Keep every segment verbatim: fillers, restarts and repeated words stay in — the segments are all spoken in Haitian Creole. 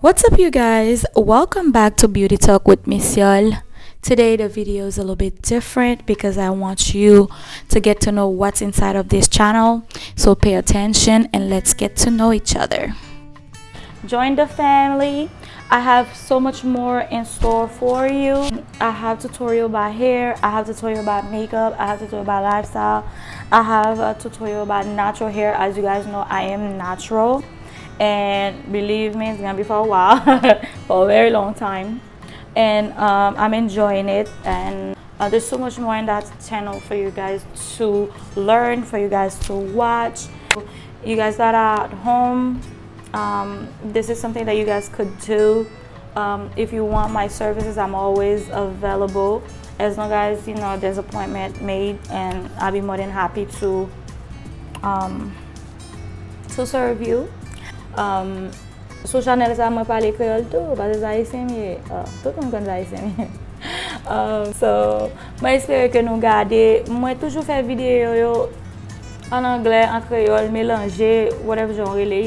What's up, you guys? Welcome back to Beauty Talk with Miss Yol. Today, the video is a little bit different because I want you to get to know what's inside of this channel. So pay attention and let's get to know each other. Join the family. I have so much more in store for you. I have tutorial about hair, I have tutorial about makeup, I have tutorial about lifestyle, I have a tutorial about natural hair. As you guys know, I am natural. And believe me, it's gonna be for a while, for a very long time. And um, I'm enjoying it. And uh, there's so much more in that channel for you guys to learn, for you guys to watch. You guys that are at home, um, this is something that you guys could do. Um, if you want my services, I'm always available. As long as, you know, there's appointment made, and I'll be more than happy to um, to serve you. Um, sou chanèl sa, mwen pale kreyòl tou, paske se ayisyen m ye. Ah, tout moun konn se ayisyen m ye. Um, so, mwen espere ke nou gade. Mwen toujou fè videyo yo an anglè, an kreyòl, melanje, whatever jan w rele.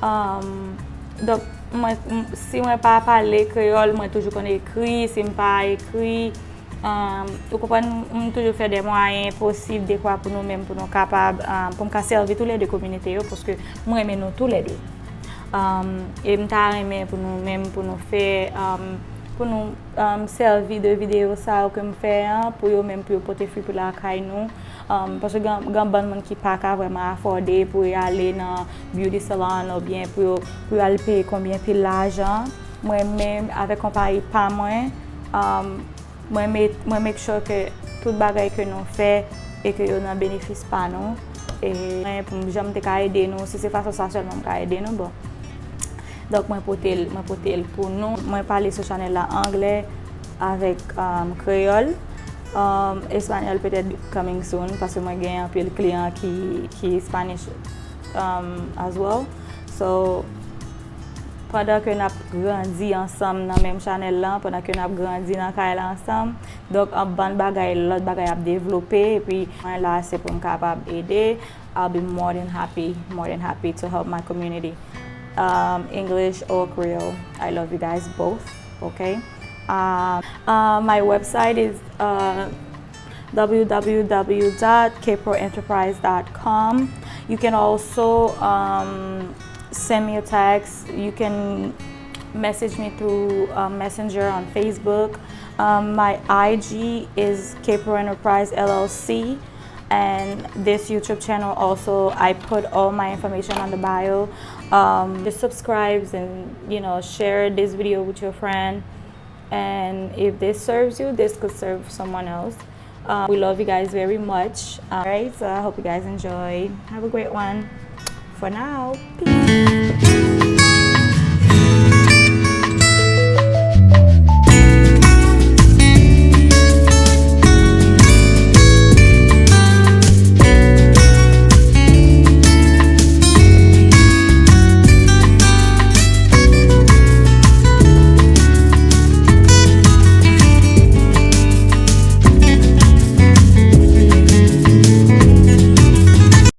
Um, donk, mwen, m- si mwen pa pale kreyòl, mwen toujou konn ekri. Si m pa ekri, um, ou konprann, m toujou fè de mwayen posib, dekwa, pou nou menm, pou nou kapab, um, pou m ka sèvi toulède kominote yo, paske mwen renmen nou toulède. Um, e m ta renmen pou nou menm, pou nou fè, um, pou nou um, sèvi de videyo sa yo ke m fè an, pou yo menm, pou yo pote fwi pou lakay nou. Um, paske gen, gen bann moun ki pa ka vrèman afòde pou y ale nan beauty salon oubyen pou yo, pou yo al peye konbyen pil lajan. Mwen menm, avèk konpayi pa mwen, um, mwen met, mwen make sure ke tout bagay ke nou fè e ke yo nan benefis pa nou. E mwen, pou m janm te ka ede nou, si se fason sa sèlman m ka ede nou, bon. Donk, mwen pote l, mwen pote l pou nou. Mwen pale sou chanèl la anglè avèk um, kreyòl. Um, espanyòl petèt coming soon, paske mwen gen anpil kliyan ki, ki Spanish um, as well. So, pandan ke n ap grandi ansanm nan menm chanèl lan, pandan ke n ap grandi nan kay la ansanm, donk, an bann bagay, lòt bagay ap devlope, epi mwen la, se pou m kapab ede. I'll be more than happy, more than happy to help my community. Um, English or Creole. I love you guys both, okay? Um, uh, my website is uh, w w w dot k pro enterprise dot com. You can also um, send me a text. You can message me through uh, Messenger on Facebook. Um, my I G is K Pro Enterprise L L C. And this YouTube channel also, I put all my information on the bio. Um, just subscribes and, you know, share this video with your friend. And if this serves you, this could serve someone else. Um, we love you guys very much. All right, so I hope you guys enjoy. Have a great one. For now, peace.